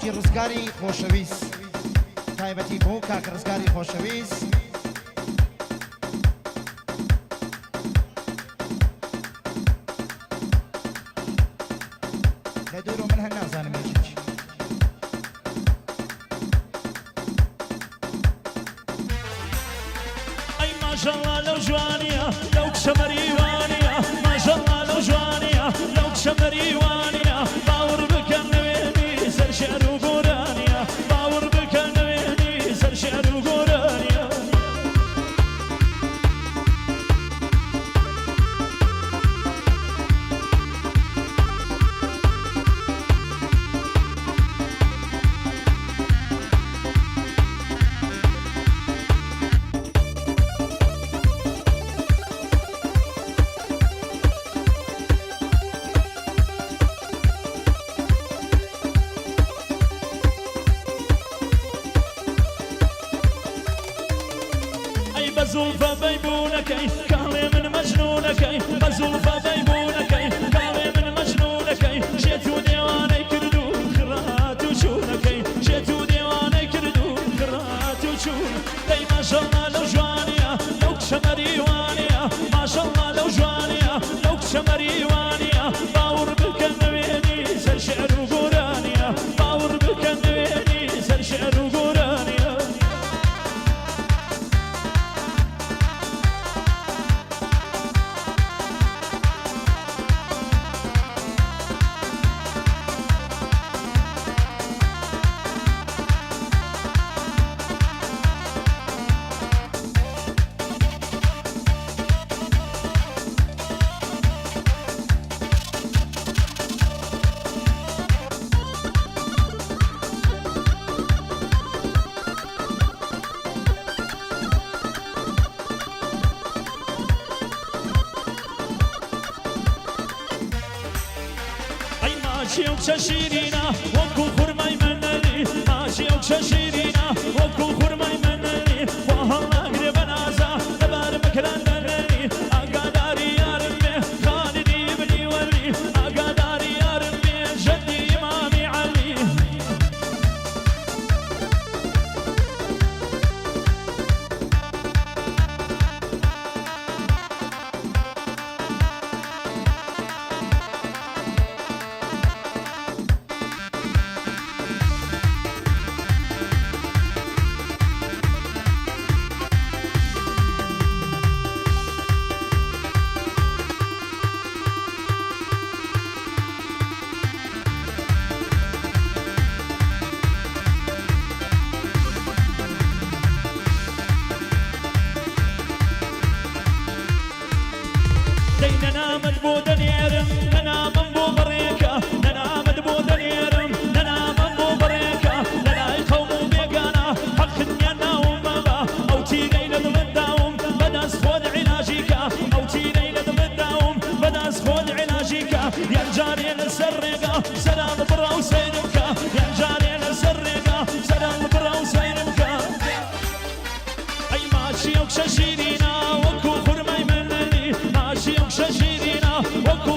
تایبەتی ڕزگاری خۆشەویست، تایبەتی بۆ کاک ڕزگاری خۆشەویست. لە دوورەوە من هەر نازانم یەکێکی. ئەی ماشەڵا لەو جوانیە لەو کچە مەریوانیە، ماشەڵا لەو جوانیە لەو کچە مەریوانیە، باوڕ بکە نەوێنی سەر شعر و گۆرانیە، باوڕ بکە نەوێنی سەر شعر و گۆرانیە. ئەی بە زوڵفە بەیبوونەکەی کاڵێ من مەجنوونەکەی، بە زوڵفە بەیبوونەکەی کاڵێ من مەجنوونەکەی، شێت و دێوانەی کرد و خڕات و چوونەکەی، شێت و دێوانەی کرد و خڕات و چوون. دەی ماشەڵڵا لەو جوانیە لەو کچە مەریوانیە، ماشەڵڵا لەو جوانیە لەو کچە مەریوانیە، باوڕ بکە نەوێنی سەر شعر و گۆرانیە، باوڕ بکە نەوێنی سەر شعر و گۆرانیە. ئەی ماچی ئەو کچە شیرینە وەکو خورمای مەنەلی، ماچی ئەو کچە شیرینە وەکو خورمای مەنەلی، خوا هەڵناگرێ بە نازا لەبار مەکران دەنەلی، ئاگاداری یارم بێ خالیدی بنی وەلی، ئاگاداری یارم بێ جەدی ئیمامی عەلی. دەی نەنامەت بۆ دەنێرم نەنامەم بۆ بەڕێکە، نەنامەت بۆ دەنێرم نەنامەم بۆ بەڕێکە، لەلای قەوم و بێگانە حەقت نیان ناوم مەبە، ئەو تیرەی لە دڵت داوم بەدەست خۆت عیلاجی کە، ئەو تیرەی لە دڵت داوم بەدەست خۆت عیلاجی کە، یان جارێ لەسەر ڕێگا سەرم بڕە و سەیرم کە، یان جارێ لەسەر ڕێگا سەرم بڕە و سەیرم کە. ئەی ماچی ئەو کچە شیرینە وەکو خورمای مەنەلی، ماچی ئەو کچە شیرینە وەکو.